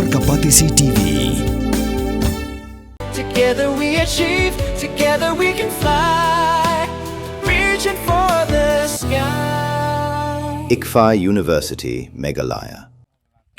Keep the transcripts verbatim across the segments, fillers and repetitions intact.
Kapatisi T V. Together we achieve, together we can fly, reaching for the sky. ICFAI University, Meghalaya.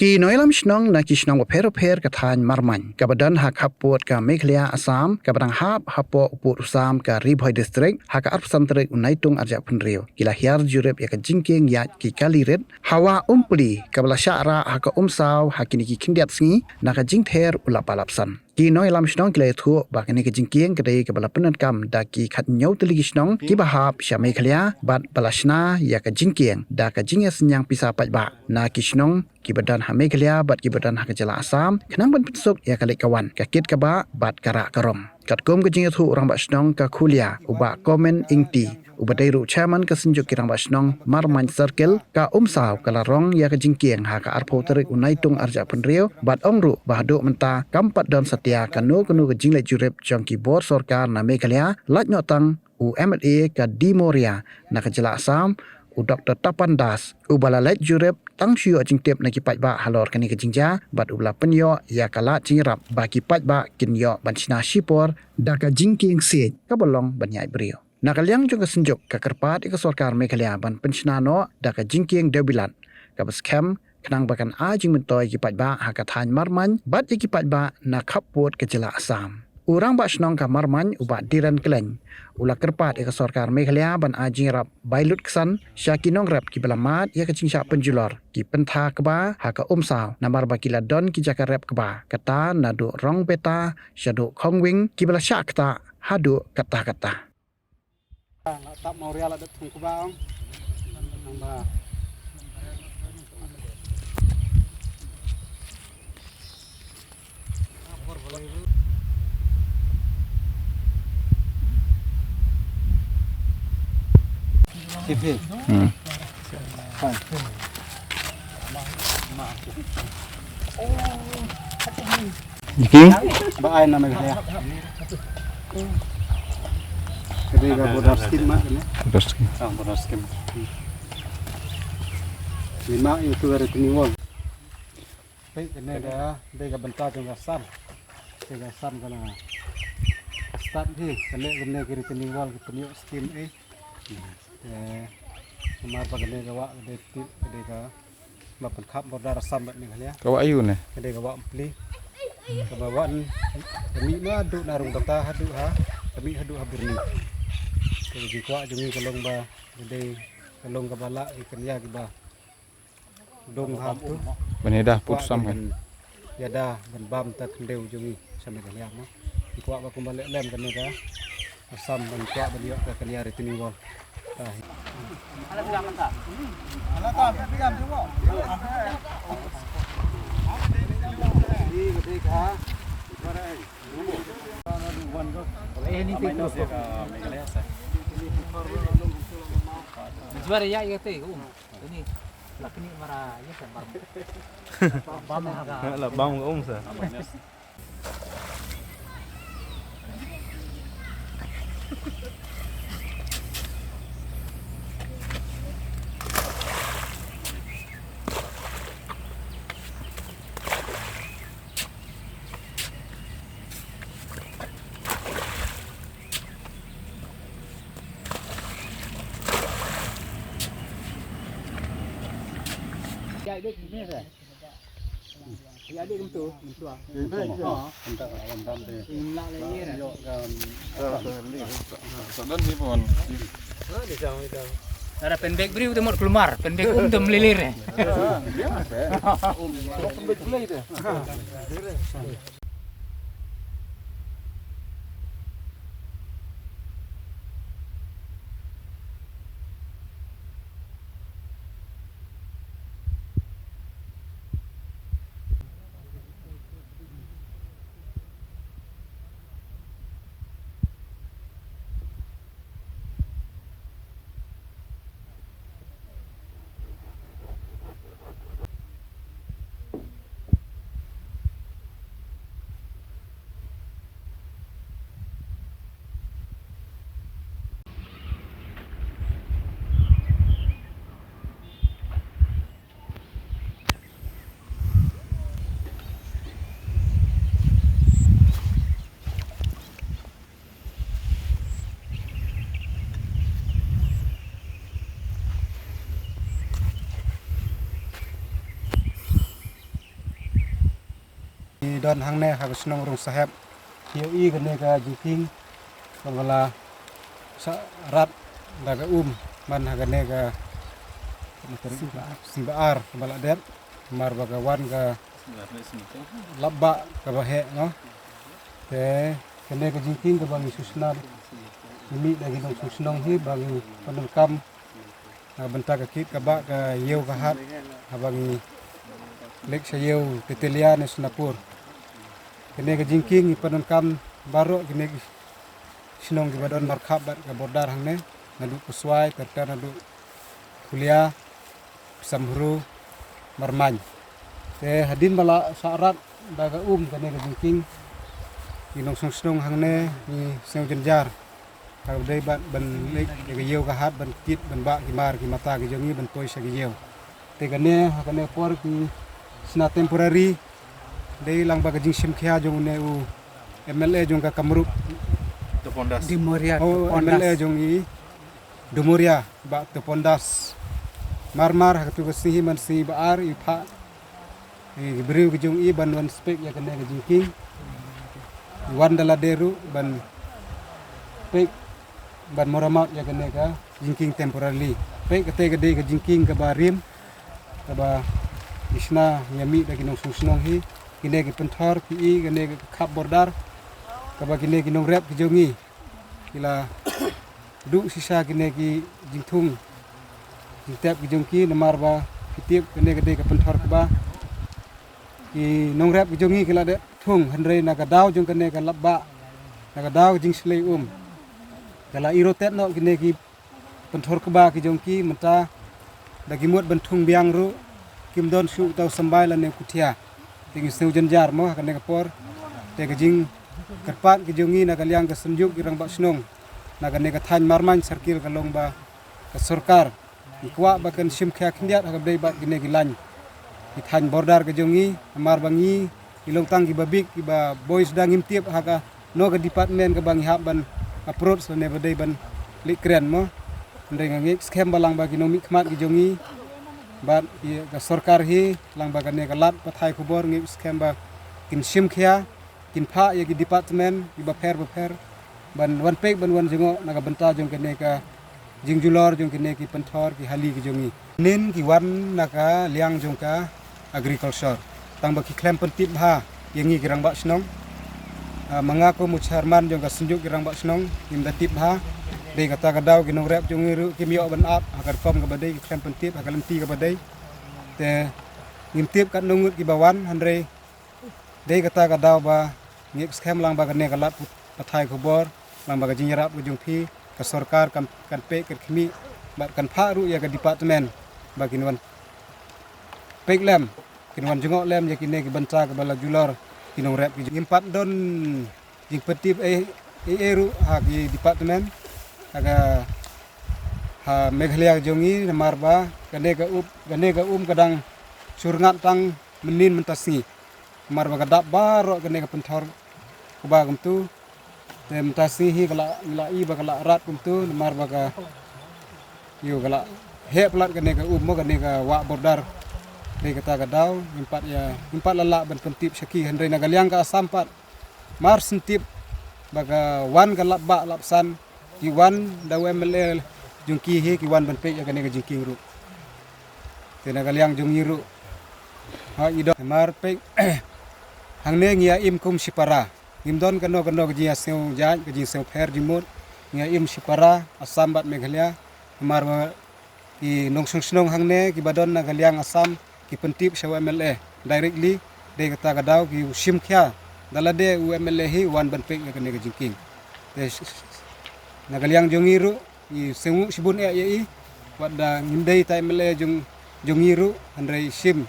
Ki nongïalam shnong na ki shnong bapher bapher ka thaiñ Marmain, kaba don ha khappud ka Meghalaya Assam, kaba dang hap hapoh u pud u sam ka Ri Bhoi District, ha ka arphew san tarik u Naitung arhajar arphew hynriew, ki la hiar jurip ïa ka jingkieng ïaid ki kali rit ha Wah Umpli, kaba la shah rah ha ka Umsaw ha kine ki khyndiat sngi, na ka jingther u Lap Ba Lap San. Ki nongïalam shnong ki la ïathuh ba kane ka jingkieng ka dei kaba la pyndonkam da ki khathynñiew tylli ki shnong kiba hap sha Meghalaya, bad ba la shna ïa ka jingkieng da ka jingïasynñiang pisa paidbah na ki shnong kiba don ha Meghalaya bad kiba don ha ka jylla Assam, khnang ban pynsuk ïa ka leit ka wan, ka kit ka bah bad ka rah ka rong. Katkum ka jingïathuh u rangbah shnong ka Khulia, u Bah Komen Ingti, uba dei ruh chairman ka Synjuk ki Rangbah Shnong Marmain Circle, ka Umsaw ka la rong ïa ka jingkieng ha ka arphew tarik u Naitung arhajar arphew hynriew, bad ong ruh ba haduh mynta kam pat don satia kano kano ka jingleit jurip jong ki bor sorkar na Meghalaya, lait noh tang u MLA ka Dimoria na ka jylla Assam, u Doktor Tapan Das, uba la leit jurip tang shu ïoh jingtip na ki paidbah halor kane ka jingjia, bad uba la pynïoh ïa ka lad jingïarap ba ki paidbah kin ïoh ban shna shipor da ka jingkieng siej kaba long ban ïaid briew. Na ka liang jong ka Synjuk, ka kyrpad ïa ka sorkar Meghalaya ban pynshna noh da ka jingkieng dewbilat kaba skhem, khnang ba kan ai jingmyntoi ki paidbah ha ka thaiñ Marmain bad ïa ki paidbah na khappud ka jylla Assam. U rangbah shnong ka Marmain, u Bah Diren Klein, u la kyrpad ïa ka sorkar Meghalaya ban ai jingïarap bai lut ksan sha ki nongrep kiba la mad ïa ka jingshah pynjulor ki pyntha kba ha ka Umsaw, namar ba ki la don ki jaka rep kba, kata naduh Rongbeta shaduh Khongwing, kiba la shah ktah haduh katta katta. La tap Maurya la dep thung kba ong. Nang ba. Hi, hi. Hmm. Fine. Jiki? Ba ai na Meghalaya. Ka dei ka border scheme ma kane? Border scheme. Ah, border scheme. Lima ïa utu ka retaining wall. Peit kane ka dei ka bynta jong ka Assam. Ka Assam ka la start hi, kane kane ki retaining wall ki pynïoh scheme eh. Te namar ba kane ka wah ka dei tip, ka dei kaba pynkhap border Assam bad Meghalaya. Ka wah aïu ne? Ka dei ka wah Umpli. Kaba wan ka mih naduh na Rongbeta haduh ha, ka mih haduh ha Burni. Te ka jingkwah jong ngi ka long ba ka dei, ka long kaba lah ki kñia kiba dong ha tu. Ban ïada pud sam kan. Ïada ban bam ta khyndew jong ngi sha Meghalaya mo. Ngi kwah ba kumba leh lem kane ka Assam ban kwah ban ïoh ka kñia retaining wall. Ta hi. Juara ya, ya, te, um. Ini, la kini mara, ya, kan, bar. Bam, ha. La bam ka um sa. Ada pen bag briew te mut kulmar, pen bag um te mlilir eh. Ngi don hangne ha ka shnong Rungsahep. Ïohi kane ka jingkieng kaba la sah rat da ka um man ha kane ka sngi ba ar kaba la dep. Namar ba ka wan ka lap ba kaba heh, no. Te kane ka jingkieng kaba ngi sngewsynei ngi mih da ki nongshong shnong hi ba ngi pyndonkam na bynta ka kit kaba ka ïew ka hat haba ngi leit sha ïew Tetelia ne Sonapur. Kane ka jingkieng ngi pyndonkam baroh kine ki shnong kiba don markhap bad ka border hangne, naduh Khurswai ter ter, naduh Phulia, Samhru, Marmain. Te hadien ba la sah rat da ka um kane ka jingkieng, ki nongshong shnong hangne ngi sngew jynjar ha kaba dei bad ban leit ïa ka ïew ka hat ban kit ban bah ki mar ki mata ki jong ngi ban poi sha ki ïew. Te kane ha kane por ki sna temporary dei lang ba ka jingshim khia jong une u M L A jong ka Kamrup. Dumoria, oh, Dupondas. M L A jong i Dumoria, Bah Dupondas. Mar mar ha katu ka sngi hi man sngi ba ar i phah i briew ki jong i ban wan peit ïa kane ka jingkieng. I wan da lade ruh ban peit ban marammot ïa kane ka jingkieng temporarily. Peit kata ka dei ka jingkieng kaba rim kaba i sna ïa mih da ki nongshong shnong hi. Kine ki pynthor ki i kane ka khap border kaba kine ki nongrep ki jong i ki la duh shisha kine ki jingthung jingtep ki jong ki, namar ba ki tip kane ka dei ka pynthor kaba ki nongrep ki jong i ki la dep thung, hynrei na ka daw jong kane ka lap ba, na ka daw ka jingshlei um, ka la i rotet noh kine ki pynthor kaba ki jong ki mynta da ki mut ban thung biang ruh kim don shuh uta u symbai lane u kuthia. Te ngi sngew jynjar mo ha kane ka por. Te ka jingkyrpad ki jong ngi na ka liang ka Synjuk ki Rangbah Shnong na kane ka thaiñ Marmain Circle ka long ba ka sorkar ngi kwah ba kan shim khia khyndiat ha kaba dei bad kine ki lain ki thaiñ border ka jong ngi, namar ba ngi ngi long tang kiba bit kiba boi suda, ngim tip ha kano ka department kaba ngi hap ban approach lane ba dei ban leit kren mo. Hynrei nga ngeit skhem ba lang ba ki nongmihkhmat ki jong ngi bad ïa ka sorkar hi, lang ba kane ka lad pathai khubor ngeit skhem ba kin shim khia, kin phah ïa ki department kiba pher ba pher ban wan peit ban wan jngoh na ka bynta jong kane ka jingjulor jong kine ki pynthor ki hali ki jong ngi. Nin ki wan na ka liang jong ka agriculture tang ba ki khlem pyntip bha ïa ngi ki Rangbah Shnong. Ah, ma nga kum u chairman jong ka Synjuk ki Rangbah Shnong ngim da tip bha. Dei kata ka daw ki nongrep jong ngi ruh kim ïoh ban ap ha ka rukom kaba dei, ki khlem pyntip ha ka lynti kaba dei. Te ngim tip katno ngut kiba wan, hynrei dei kata ka daw ba ngeit skhem lang ba kane ka lad pathai khubor, lang ba ka jingïarap ka jong phi, ka sorkar kan, kan peit kan khmih bad kan phah ruh ïa ka department ba kin wan peit lem, kin wan jngoh lem ïa kine ki bynta kaba la julor ki nongrep ki jong ngi. Ngim pat don jingpyntip ei ei ruh ha ki department ha ka, ha Meghalaya ka jong ngi, namar ba kane ka um, kane ka um ka dang shu rngat tang mynnin mynta sngi. Namar ba ka dap baroh kane ka pynthor kaba kumtu. Te mynta sngi hi ka la, la i ba ka la rat kumtu, namar ba ka, ïoh, ka la heh palat kane ka um mo, kane ka wah border. Dei kata ka daw ngim pat ïa, ngim pat la lah ban pyntip sha ki, hynrei na ka liang ka Assam pat mar shen tip ba ka wan ka lap ba lap san, ki wan da u M L A jong ki hi, ki wan ban peit ïa kane ka jingkieng ruh. Te na ka liang jong ngi ruh, ha, i dok mar peit. Hangne ngi ïa im kum shipara, ngim don kano kano ka jingïasngew jait, ka jingsngew pher jingmut. Ngi ïa im shipara Assam bad Meghalaya. Namar ba ki nongshong shnong hangne kiba don na ka liang Assam ki pyntip sha u M L A directly. Dei kata ka daw ki shim khia da lade u M L A hi wan ban peit ïa kane ka jingkieng. Te sh-, sh-, na ka liang jong ngi ruh ngi sngew shibun eh ïa i, wat da ngim dei ta M L A jong, jong ngi ruh, hynrei shim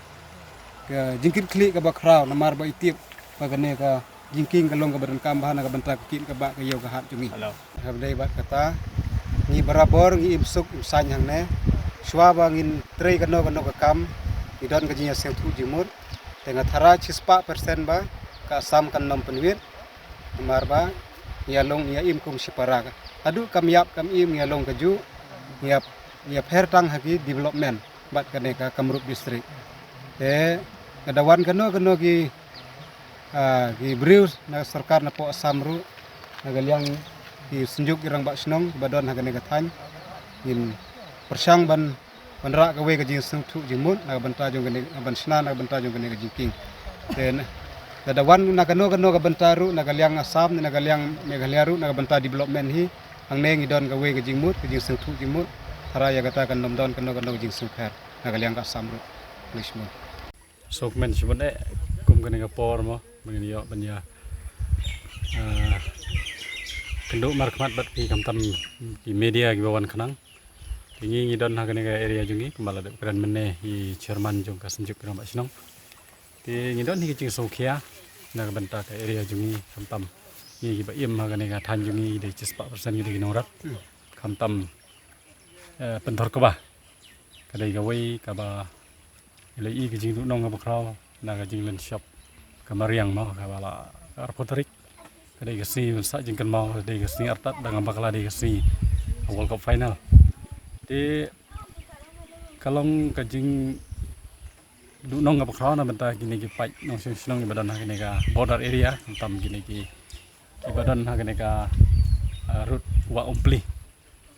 ka jingkitkhlieh kaba khraw namar ba i tip ba kane ka jingkieng ka long kaba donkam bha na ka bynta ka kit kaba ka ïew ka hat jong ngi. Hello. Haba dei bad kata, ngi barabor ngi im suk im saiñ hangne. Shuwa ba ngin trei kano kano ka kam, ngi don ka jingïasngewthuh jingmut. Te nga tharai shispah percent ba ka Assam kan nym pynwit. Namar ba ngi ïa long, ngi ïa im kum shipara. Haduh kam ïap kam im ngi ïa long kajuh, ngi ïa, ngi ïa pher tang ha ki development bad kane ka Kamrup District. Te ka da wan kano kano ki Ah, ki briew na sorkar na poh Assam ruh, na ka liang ki synjuk ki rangbah shnong ba don ha kane ka thaiñ, ngin pyrshang ban, ban rah kawei ka jingsngewthuh jingmut na ka bynta jong kane, ban shna na ka bynta jong kane ka jingkieng. Te na, lada wan na kano kano ka bynta ruh, na ka liang Assam ne na ka liang Meghalaya ruh, na ka bynta development hi, hangne ngi don kawei ka jingmut, ka jingsngewthuh jingmut. Tharai ïa kata kan ym don kano kano ka jingsngewpher na ka liang ka Assam ruh. Khublei shibun. Sngewkmen shibun eh, kum kane ka por mo, ba ngin ïoh ban ïa, ah, kynduh markhmat bad ki, khamtam ki media kiba wan khnang. Te ngi, ngi don ha kane ka area jong ngi, kumba la dep kren mynne i chairman jong ka synjuk ki rangbah shnong. Te ngi don hi ki jingsngewkhia na ka bynta ka area jong ngi, khamtam ngi kiba im ha kane ka thaiñ jong ngi, dei shispah persen ki dei ki nongrep. Khamtam, eh, pynthor kba, ka dei kawei kaba ngi la ïohi ka jingduhnong kaba khraw na ka jingleit shop ka mariang mo, kaba la arphew tarik. Ka dei ka sngi ban sah jingkynmaw, ka dei ka sngi artat, dang bakla dei ka sngi World Cup final. Te ka long ka jingduhnong kaba khraw na bynta kine ki paid nongshong shnong kiba don ha kine ka border area, khamtam kine ki, kiba don ha kine ka, ah, route Wah Umpli.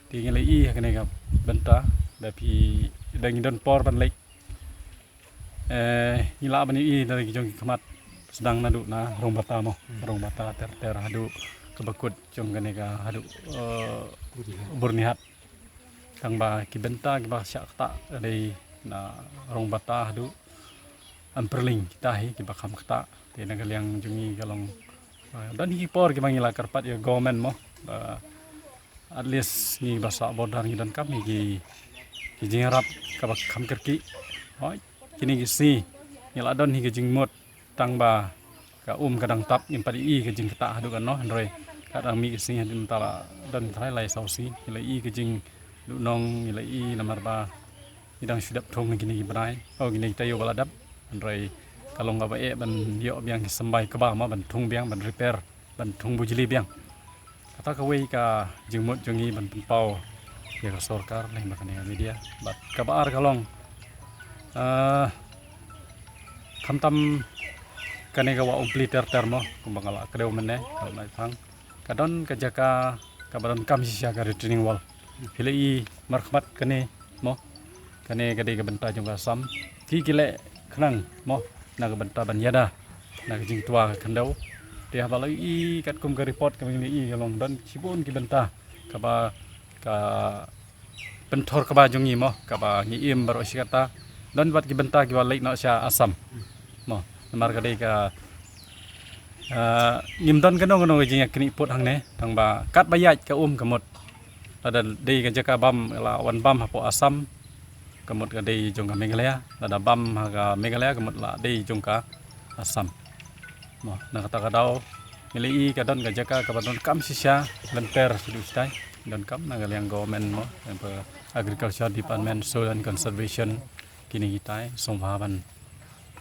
Te ngi la ïohi ha kane ka bynta, da phi, da ngi don por ban leit, eh, ngi lah ban ïohi da ki jong ki khmat, sdang naduh na Rongbata mo, Rongbata ter ter haduh kaba kut jong kane ka haduh, eh, Byrnihat. Tang ba ki bynta kiba shah ktah ka dei na Rongbata haduh Amparling, kita hi kiba kham ktah. Te na ka liang jong ngi ka long, eh, don hi ki por kiba ngi la kyrpad ïa government mo, ba at least ngi ba sah border ngi donkam hi ki, ki jingïarap kaba kham kyrkieh. Hooid, kine ki sngi ngi la don hi ki jingmut, tang ba ka um ka dang tap, ngim pat ïohi ka jingktah haduh katno, hynrei ka dang mih ki sngi, hadien mynta la don trai lai saw sngi ngi la ïohi ka jingduhnong, ngi la ïohi namar ba ngi dang shu dep thung ha kine ki bnai, oh, kine ki taïew ba la dep. Hynrei ka long kaba eh ban ïoh biang ki symbai kba mo, ban thung biang, ban repair, ban thung bujli biang. Kata kawei ka jingmut jong ngi ban pynpaw ïa ka sorkar lyngba kane ka media. Bad kaba ar ka long, ah, khamtam kane ka Wah Umpli ter ter mo, kumba nga la kdew mynne, ka la nai phang, ka don ka jaka kaba donkam shisha ka retaining wall. Phi la ïohi markhmat kane mo, kane ka dei ka bynta jong ka Assam. Ki, ki leh khnang mo na ka bynta ban ïada na ka jingtwa ka khyndew. Te haba la ïohi katkum ka report kaba ngi la ïohi, ka long don shibun ki bynta kaba ka pynthor kba jong ngi mo, kaba ngi im baroh shi katta. Don pat ki bynta kiba leit noh sha Assam mo, namar ka dei ka, ah, ngim don kano kano ka jingïakynduh put hangne, tang ba katba ïaid ka um ka mut. Lada dei ka jaka bam, la wan bam hapoh Assam, ka mut ka dei jong ka Meghalaya. Lada bam ha ka Meghalaya, ka mut la dei jong ka Assam. Mo, na kata ka daw ngi la ïohi ka don ka jaka kaba donkam shisha lynter shaduh shatai. Donkam na ka liang government mo, lyngba Agriculture Department, Soil and Conservation, kine kitai sngewbha ban,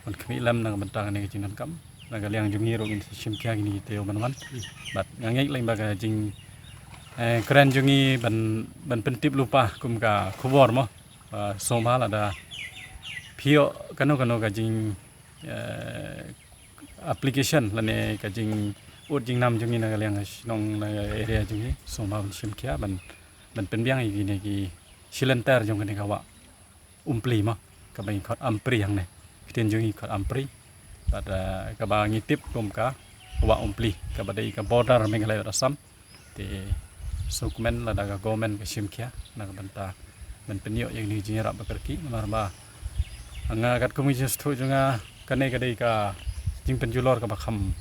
ban khmih lem na ka bynta kane ka jingdonkam. Na ka liang jong ngi ruh ngin sa shim khia kine ki taïew ban wan. Bad nga ngeit lyngba ka jing, eh, kren jong ngi ban, ban pyntip lypa kum ka khubor mo, ah, sngewbha lada phi ïoh kano kano ka jing, eh, application lane ka jingud jingnam jong ngi na ka liang shnong, na ka area jong ngi, sngewbha ban shim khia ban, ban pynbiang ïa kine ki shi lynter jong kane ka Wah Umpli mo, kaba ngi khot Ampri hangne. Ktien jong ngi khot Ampri. Bad, eh, kaba ngi tip kum ka Wah Umpli, kaba dei ka border Meghalaya bad Assam. Te sngewkmen lada ka government ka shim khia na ka bynta ban pynïoh ïa kine ki jingïarap ba kyrkieh, namar ba nga katkum ka jingsngewthuh jong nga, kane ka dei ka jingpynjulor kaba kham,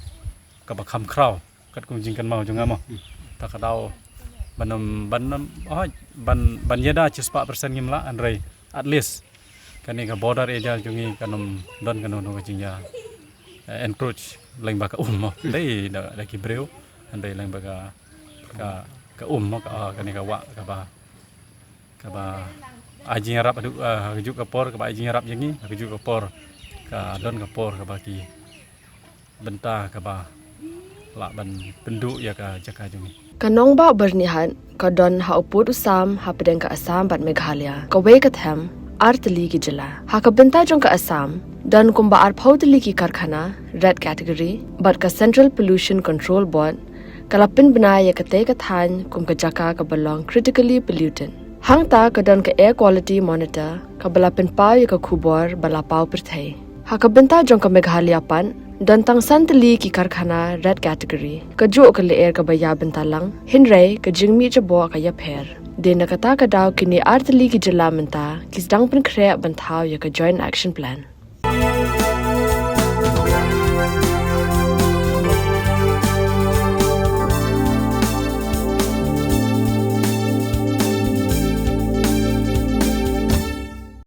kaba kham khraw katkum ka jingkynmaw jong nga mo. Ta ka daw ban ym, ban ym, oh, ban, ban ïada shispah persen ngim lah, hynrei at least kane ka border area jong ngi kan ym don kano kano ka jingïa, eh, encroach lyngba ka um mo. Dei da, da ki briew, hynrei lyngba ka, ka, ka um mo, ka, ah, kane ka wah kaba, kaba ai jingïarap haduh, ah, ha kajuh ka por, kaba ai jingïarap ïa ngi ha kajuh ka por, ka don ka por kaba ki bynta kaba lah ban pynduh ïa ka jaka jong ngi. Ka nongbah Byrnihat ka don ha u pud u sam hapdeng ka Assam bad Meghalaya, kawei ka them ar tylli ki jylla. Ha ka bynta jong ka Assam, Don kumba arphew tylli ki karkhana red category bad ka Central Pollution Control Board ka la pynbna ïa katei ka thaiñ kum ka jaka kaba long critically polluted. Hangta ka don ka Air Quality Monitor kaba la pynpaw ïa ka khubor ba la paw pyrthei. Ha ka bynta jong ka Meghalaya pat, don tang san tylli ki karkhana red category. Kajuh ka lyer kaba ïa bynta lang, hynrei ka jingmih jaboh ka ïapher. Dei na kata ka daw kine ar tylli ki jylla mynta ki sdang pynkhreh ban thaw ïa ka Joint Action Plan.